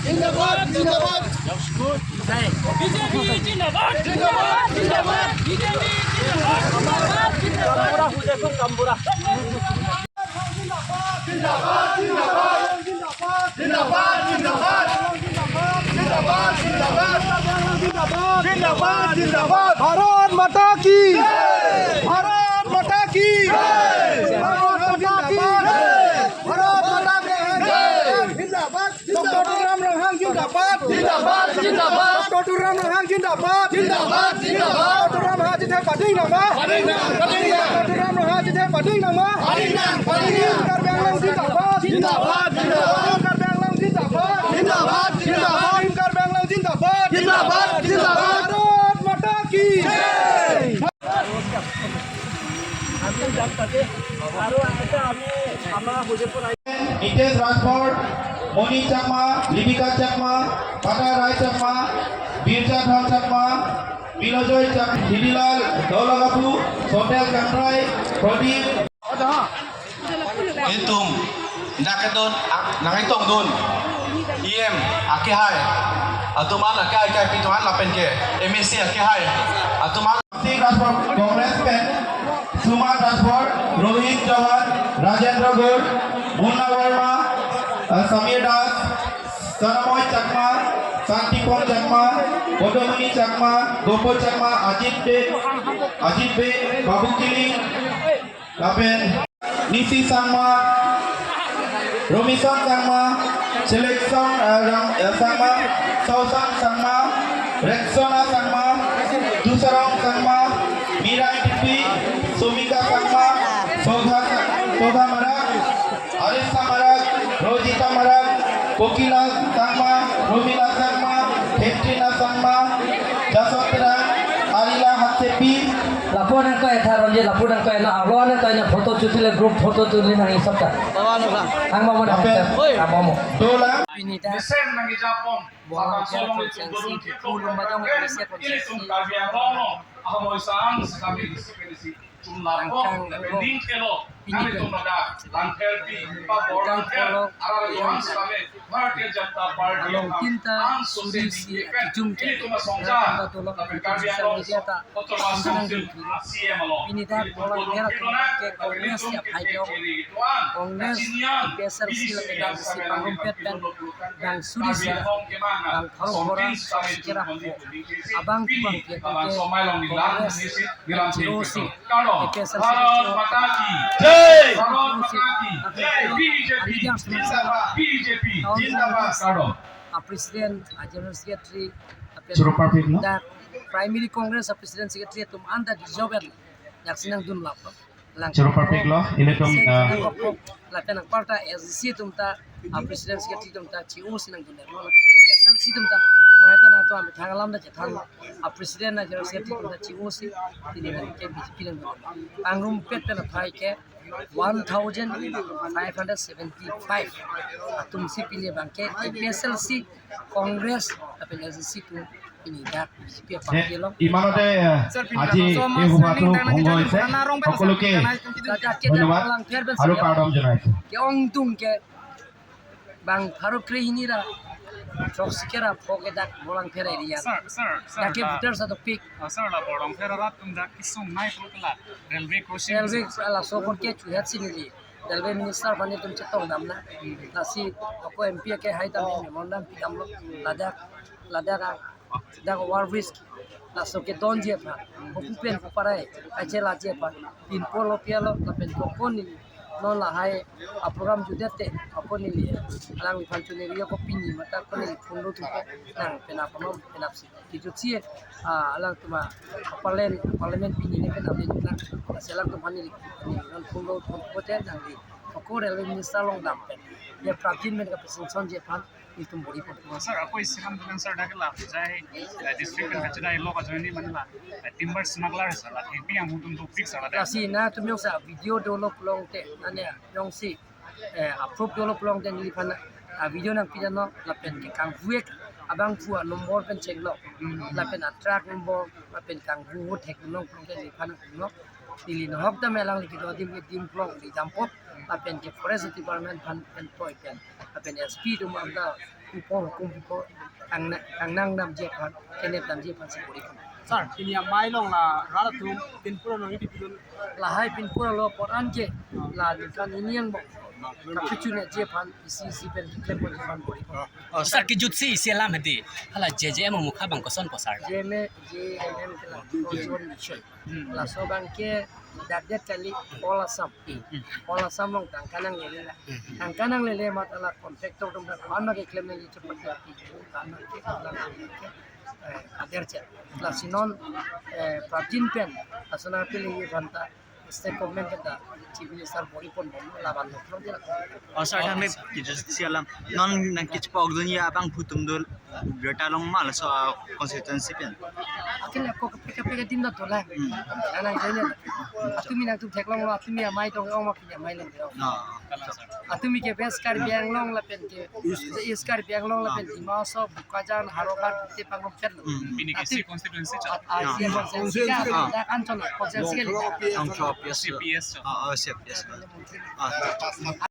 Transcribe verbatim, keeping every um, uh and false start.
Zindabad, zindabad. BJP জিন্দাবাদ। জিন্দাবাদ, জিন্দাবাদ। বিজেপি জিন্দাবাদ। জিন্দাবাদ, জিন্দাবাদ। জিন্দাবাদ, জিন্দাবাদ। জিন্দাবাদ, জিন্দাবাদ। জিন্দাবাদ, জিন্দাবাদ। ভারত মাতা কি? ভারত মাতা কি? ভারত মাতা কি? ভারত মাতা কি? জিন্দাবাদ। Doctor Tuliram Ronghang zindabad. Zindabad, zindabad. Doctor Tuliram Ronghang zindabad. Zindabad, zindabad. Doctor Tuliram Ronghang jithe pading nangma. Pading nang, pading nang. Doctor Tuliram Ronghang jithe pading nangma. Pading nang, pading nang. Karbi Anglong zindabad. Zindabad, zindabad. Karbi Anglong zindabad. Zindabad, zindabad. Karbi Anglong zindabad. Zindabad, zindabad. Bharat Mata ki jai. Nitesh Rajbhor, Moni Chakma, Libika Chakma, Pada Rai Chakma, Birjadhon Chakma, Milojoy Chakma, Hililal Dolagapu, Sotel Chakrai, Pradip. Itum, dak kedun, ak-, nangitongdun. E M, akehai. Atum an akehai, akehai pitungan lapen ke. M A C akehai. Atum an. Singh Rajbhor, Congress pen, Suma Rajbhor, Rohit Chauhan, Rajendra Goel, Munna Verma, uh, Samir Das, Sanamoy Chakma, Santipon Chakma, Podomoni Chakma, Gopo Chakma, Ajit Bey, Ajit Bey, Babu Killing, lapen Nisi Sangma, Romison Sangma, Selection, eh, Ram, eh, Sangma, Sausang Sangma, Rexona Sangma, Dusarong Sangma, Mira N T P, Somika Sangma, Sogha Sa-, Sogha Marak, Arisa Marak, Rojita Marak, Kokila Sangma, Romila Sangma, Katrina Sangma, Jason Terang, Alila Hatsepi. Lapu nangkoi tha Ronjit, lapu nangkoi na, alo nangkoi na photo chuti le group photo tuli nang isap ta. Ang mamo na. Lapen. Ang mamo. Dola. Pinita. Mesen nang ijapon. Buang Papa Solong Constituency, itu Pulum Badong, Indonesia Constituency. Ilitum Karbi Anglong no, ahamo isang sekami isi penisi. Angkang ulo, pini ke, angkang ulo, Bharatiya Janata Party along tinta suri si atum ke, tinta tolong social media ta, tinta nang, pini dak Bholangpher atum ke Congress ya phai ke, Congress, A P H L C lapen A D C pangrumpet pen, bang suri si, bang pharo phora, sikera pho, abang abang ke, Congress, A P H L C, Bharat Mata ki jai. Bharat Mata ki jai. B J P zindabad. B J P zindabad. Kardom. A President, a General Secretary, a Choro parpik lo. Dak Primary Congress a President Secretary atum anta dijoben. Yak sinang dun lap lo. Lang. Choro parpik lo. Ilitum, sek ah, nang kokok. Lapen nang parta S D C atum ta, a President Secretary atum ta, C O sinang dun lo. A P H L C atum ta, mo eta na to ami thang alam da chethan. A President na General Secretary atum ta, C O si, pini nang ke B J P nang dun. Pangrumpet pen aphai ke one thousand five hundred seventy-five atum si pini abang ke A P H L C, Congress, lapen A D C atum pini dak B J P party along. Imanote, eh, আজি এই সভাটো ভংগ হৈছে। সকলোকে ধন্যবাদ আৰু কাৰ্ডম জনাইছো। Ke-ongdung ke bang pharo krehini ra throksikera pho ke dak Bholangpher area. Sir, sir, sir, dak ke la, voters adopik. Ah, sir, la Bholangpher arat atum dak kesung nai pulotla railway crossing. Railway, sir, la so kon ke chuhet si neli. Railway minister aphan itum chetong damnang. Lasi ako M P akehai ta memorandum pidamlo. Ladak, ladak a dak overbridge laso kedonji aphan, opu pen opu parai, ache laji aphan, pinpo lo pia lo, lapen kokon neli, non lahai a program jutdet te, kokon neli, alangliphan chuneri ako pini mata ko neli phone lo thupo, nang penap non penapsi. Kijutsi, ah, alangtum aparliament, aparliament pini ne penap le nang, lasi alangtum aphan neli, neli non phone lo thupo te nangli, ako railway minister along dam pen, ya prapjin men ka presentation ji aphan, itum bori pon. Sir, ako isi kam tulen sir dak la jai, eh, district kan kachida ilok ajoine manla, eh, timber smuggler sir la, T P ang hutum dopik sir la. Lasi nangtum jongsi video dolo pulote, ane jongsi, eh, approve dolo pulote neliphan, ah, video nangpi damnon, lapen ke kangvek, abangphu a number pen chenglo, lapen a truck number, lapen kangvek thek long pulote neliphan nanglo. Neli nahok dam alangli kedo adim ke dim plong neli dampot, lapen ke forest department aphan pen toi pen, lapen S P atum anta Ipo hukum ipo tang tang nang damji aphan, kenep damji aphan si bor-i pon. Sir, pini amei along la rat atum pinpur along iti pidun. Lahai pinpur along apor an ke la ningkan hini angbong kapachunji aphan isi isi pen keklem ponji aphan bor-i pon. Oh, sir, kejut si isi alam hedi. Hala J J M amukha abang kosonpo, sir? J M A, J M M ke la Ozone Mission. Hmm. Laso abang ke dak det kali, all Assam. Hmm. All Assam along tangka nanglele la. Hmm. Tangka nanglele amat la contractor atum dak pan ma keklem nangji chepat ke, pan ma ke, pan ma ke, eh, kader che. Lasi non, eh, prapjin pen, laso nangpilingji aphan ta, state government pen ta, Chief Minister bor-i pon bom, laban lo, lo dia. Oh, sir, thank you. Kejut si alam. Non nangkechepokdunji abangphu atum do, Greater Longmai laso, ah, constituency pen. Akhirnya kok kaprek kaprek adim ta dolang. Hmm. Nanang jene. Atumi nangtum theklonglo, atumi amei tong ong ma pini amei long dong. No. Atumi ke West Karbi Anglong lapen ke East Karbi Anglong lapen Dima Hasao, Bokajan, Howraghat, Tepang Longpet lo. Hmm. Pini ke Atumi C constituency cha. Ah, ah, No. C constituency ka, Ah. dak anchot lo, constituency ke. Tong chop, yes, sir. C P S cha. Ah, ah, C P S. Ah.